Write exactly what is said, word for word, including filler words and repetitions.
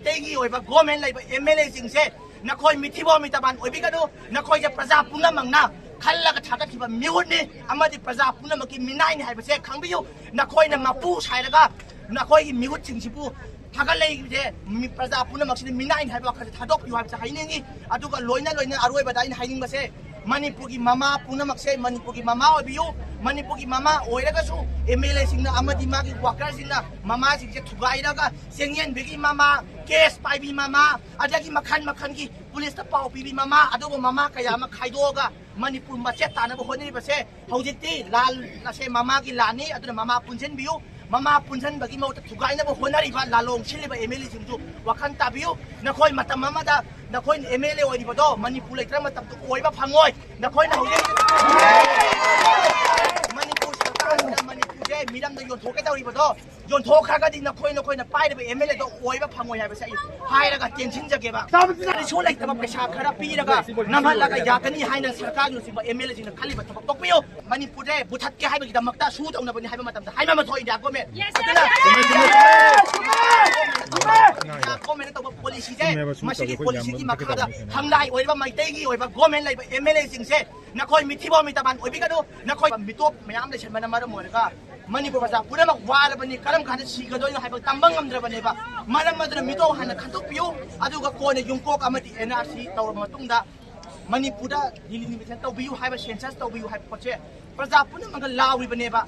ꯃꯩꯇꯩꯒꯤ ꯑꯣꯏꯕ ꯒꯣꯔꯃꯦꯟ ꯂꯩꯕ ꯑꯦꯝ ꯑꯦꯜ ꯑꯦꯁꯤꯡꯁꯦ, ꯅꯈꯣꯏ ꯃꯤꯊꯤꯕꯣꯟ ꯃꯤꯇꯥꯕꯥꯟ ꯑꯣꯏꯕꯤꯒꯅꯨ꯫ ꯅꯈꯣꯏꯁꯦ ꯄ꯭ꯔꯖꯥ ꯄꯨꯝꯅꯃꯛꯅ ꯈꯜꯂꯒ ꯊꯥꯒꯠꯈꯤꯕ ꯃꯤꯍꯨꯠꯅꯤ ꯑꯃꯗꯤ ꯄ꯭ꯔꯖꯥ ꯄꯨꯝꯅꯃꯛꯀꯤ ꯃꯤꯅꯥꯏꯅꯤ ꯍꯥꯏꯕꯁꯦ ꯈꯪꯕꯤꯌꯨ꯫ ꯅꯈꯣꯏꯅ ꯃꯄꯨ ꯁꯥꯏꯔꯒ ꯅꯈꯣꯏꯒꯤ ꯃꯤꯍꯨꯠꯁꯤꯡꯁꯤꯕꯨ ꯊꯥꯒꯠꯂꯛꯏꯁꯦ, ꯃꯤ-, ꯄ꯭ꯔꯖꯥ ꯄꯨꯝꯅꯃꯛꯁꯤꯅ ꯃꯤꯅꯥꯏꯅꯤ ꯍꯥꯏꯕ ꯋꯥꯈꯜꯁꯦ ꯊꯥꯗꯣꯛꯄꯤꯌꯨ ꯍꯥꯏꯕꯁꯦ ꯍꯥꯏꯅꯤꯡꯉꯤ꯫ ꯑꯗꯨꯒ ꯂꯣꯏꯅ ꯂꯣꯏꯅ ꯑꯔꯣꯏꯕꯗ ꯑꯩꯅ ꯍꯥꯏꯅꯤꯡꯕꯁꯦ, ꯃꯅꯤꯄꯨꯔꯒꯤ ꯃꯃꯥ ꯄꯨꯝꯅꯃꯛꯁꯦ ꯃꯅꯤꯄꯨꯔꯒꯤ ꯃꯃꯥ ꯑꯣꯏꯕꯤꯌꯨ꯫ ꯃꯅꯤꯄꯨꯔꯒꯤ ꯃꯃꯥ ꯑꯣꯏꯔꯒꯁꯨ ꯑꯦꯝ ꯑꯦꯜ ꯑꯦꯁꯤꯡꯅ ꯑꯃꯗꯤ ꯃꯥꯒꯤ ꯋꯥꯀꯔꯁꯤꯡꯅ ꯃꯃꯥꯁꯤꯡꯁꯦ ꯊꯨꯒꯥꯏꯔꯒ ꯆꯦꯡꯌꯦꯟꯕꯤꯒꯤ ꯃꯃꯥ, ꯀꯦꯁ ꯄꯥꯏꯕꯤ ꯃꯃꯥ, ꯑꯗꯒꯤ ꯃꯈꯜ ꯃꯈꯜꯒꯤ ꯄꯨꯂꯤꯁꯇ ꯄꯥꯎ ꯄꯤꯕꯤ ꯃꯃꯥ, ꯑꯗꯨꯒꯨꯝꯕ ꯃꯃꯥ ꯀꯌꯥ ꯑꯃ ꯈꯥꯏꯗꯣꯛꯑꯒ ꯃꯅꯤꯄꯨꯔ ꯃꯆꯦꯠ ꯇꯥꯅꯕ ꯍꯣꯠꯅꯔꯤꯕꯁꯦ, ꯍꯧꯖꯤꯛꯇꯤ ꯂꯥꯟ ꯑꯁꯦ ꯃꯃꯥꯒꯤ ꯂꯥꯟꯅꯤ, ꯑꯗꯨꯅ ꯃꯃꯥ ꯄꯨꯟꯁꯤꯟꯕꯤꯌꯨ꯫ ꯃꯃꯥ ꯄꯨꯟꯁꯤꯟꯕꯒꯤ ꯃꯍꯨꯠꯇ ꯊꯨꯒꯥꯏꯅꯕ ꯍꯣꯠꯅꯔꯤꯕ ꯂꯥꯂꯣꯡ ꯁꯤꯜꯂꯤꯕ ꯑꯦꯝ ꯑꯦꯜ ꯑꯦꯁꯤꯡꯁꯨ ꯋꯥꯈꯜ ꯇꯥꯕꯤꯌꯨ꯫ ꯅꯈꯣꯏ ꯃꯇꯝ ꯑꯃꯗ ꯅꯈꯣꯏꯅ ꯑꯦꯝ ꯑꯦꯜ ꯑꯦ ꯑꯣꯏꯔꯤꯕꯗꯣ ꯃꯅꯤꯄꯨꯔ ꯂꯩꯇ꯭ꯔ ꯃꯇꯝꯗ ꯑꯣꯏꯕ ꯐꯪꯉꯣꯏ꯫ ꯅꯈꯣꯏꯅ ꯍꯧꯖꯤꯛ ꯃꯅꯤꯄꯨꯔ ꯁꯔꯀꯥꯔꯁꯤꯅ ꯃꯅꯤꯄꯨꯔꯁꯦ ꯃꯤꯔꯝꯗ ꯌꯣꯟꯊꯣꯛꯀꯦ ꯇꯧꯔꯤꯕꯗꯣ, ꯌꯣꯟꯊꯣꯛꯈ꯭ꯔꯒꯗꯤ ꯅꯈꯣꯏ ꯅꯈꯣꯏꯅ ꯄꯥꯏꯔꯤꯕ ꯑꯦꯝ ꯑꯦꯜ ꯑꯦꯗꯣ ꯑꯣꯏꯕ ꯐꯪꯉꯣꯏ ꯍꯥꯏꯕꯁꯦ ꯑꯩ ꯍꯥꯏꯔꯒ ꯇꯦꯟꯁꯤꯟꯖꯒꯦꯕ꯫ ꯀꯔꯤꯁꯨ ꯂꯩꯇꯕ ꯄꯩꯁꯥ ꯈꯔ ꯄꯤꯔꯒ ꯅꯝꯍꯜꯂꯒ ꯌꯥꯒꯅꯤ ꯍꯥꯏꯅ ꯁꯔꯀꯥꯔꯒꯤ ꯂꯨꯆꯤꯡꯕ ꯑꯦꯝ ꯑꯦꯜ ꯑꯦꯁꯤꯡꯅ ꯈꯜꯂꯤꯕ ꯊꯕꯛ ꯇꯣꯛꯄꯤꯌꯨ꯫ ꯃꯅꯤꯄꯨꯔꯗ ꯕꯨꯊꯠꯀꯦ ꯍꯥꯏꯕꯒꯤꯗꯃꯛꯇ ꯁꯨ ꯇꯧꯅꯕꯅꯤ ꯍꯥꯏꯕ ꯃꯇꯝꯗ ꯍꯥꯏꯃꯟꯕ ꯊꯣꯛꯏ ꯏꯟꯗꯤꯌꯥ ꯒꯣꯔꯃꯦꯟ꯫ Yes, yes, ꯑꯗꯨꯅ yes, yes, yes. ꯏꯟꯗꯤꯌꯥ ꯒꯣꯔꯃꯦꯟꯅ ꯇꯧꯕ ꯄꯣꯂꯤꯁꯤꯁꯦ, ꯆꯨꯝꯃꯦꯕ, ꯁꯨꯝ ꯃꯁꯤꯒꯤ ꯇꯧꯗꯦ, ꯑꯩꯈꯣꯏ ꯄꯣꯂꯤꯁꯤꯒꯤ ꯌꯥꯝ ꯃꯈꯥꯗ ꯃꯊꯛꯇ ꯍꯪꯂꯥꯏ ꯑꯣꯏꯔꯤꯕ ꯃꯩꯇꯩꯒꯤ ꯑꯣꯏꯕ ꯒꯣꯔꯃꯦꯟ ꯂꯩꯕ ꯑꯦꯝ ꯑꯦꯜ ꯑꯦꯁꯤꯡꯁꯦ, ꯅꯈꯣꯏ ꯃꯤꯊꯤꯕꯣꯡ ꯃꯤꯇꯥꯕꯥꯟ ꯑꯣꯏꯕꯤꯒꯅꯨ꯫ ꯅꯈꯣꯏ ꯃꯤꯇꯣꯞ ꯃꯌꯥꯝ ꯂꯩꯁꯟꯕꯅ ꯃꯔꯝ ꯑꯣꯏꯔꯒ ꯃꯅꯤꯄꯨꯔ ꯄ꯭ꯔꯖꯥ ꯄꯨꯝꯅꯃꯛ ꯋꯥꯔꯕꯅꯤ꯫ ꯀꯔꯝ ꯀꯥꯟꯗ ꯁꯤꯒꯗꯣꯏꯅꯣ ꯍꯥꯏꯕ ꯇꯝꯕ ꯉꯝꯗ꯭ꯔꯕꯅꯦꯕ꯫ ꯃꯔꯝ ꯑꯗꯨꯅ ꯃꯤꯇꯣꯞ ꯍꯥꯟꯅ ꯈꯟꯗꯣꯛꯄꯤꯌꯨ, ꯑꯗꯨꯒ ꯀꯣꯟꯅ ꯌꯨꯝꯀꯣꯛ ꯑꯃꯗꯤ ꯑꯦꯟ ꯑꯥꯔ ꯁꯤ ꯇꯧꯔꯕ ꯃꯇꯨꯡꯗ ꯃꯅꯤꯄꯨꯔꯗ ꯗꯤꯂꯤꯃꯤꯇꯦꯁꯟ ꯇꯧꯕꯤꯌꯨ ꯍꯥꯏꯕ, ꯁꯦꯟꯁꯁ ꯇꯧꯕꯤꯌꯨ ꯍꯥꯏꯕ ꯄꯣꯠꯁꯦ ꯄ꯭ꯔꯖꯥ ꯄꯨꯝꯅꯃꯛꯅ ꯂꯥꯎꯔꯤꯕꯅꯦꯕ꯫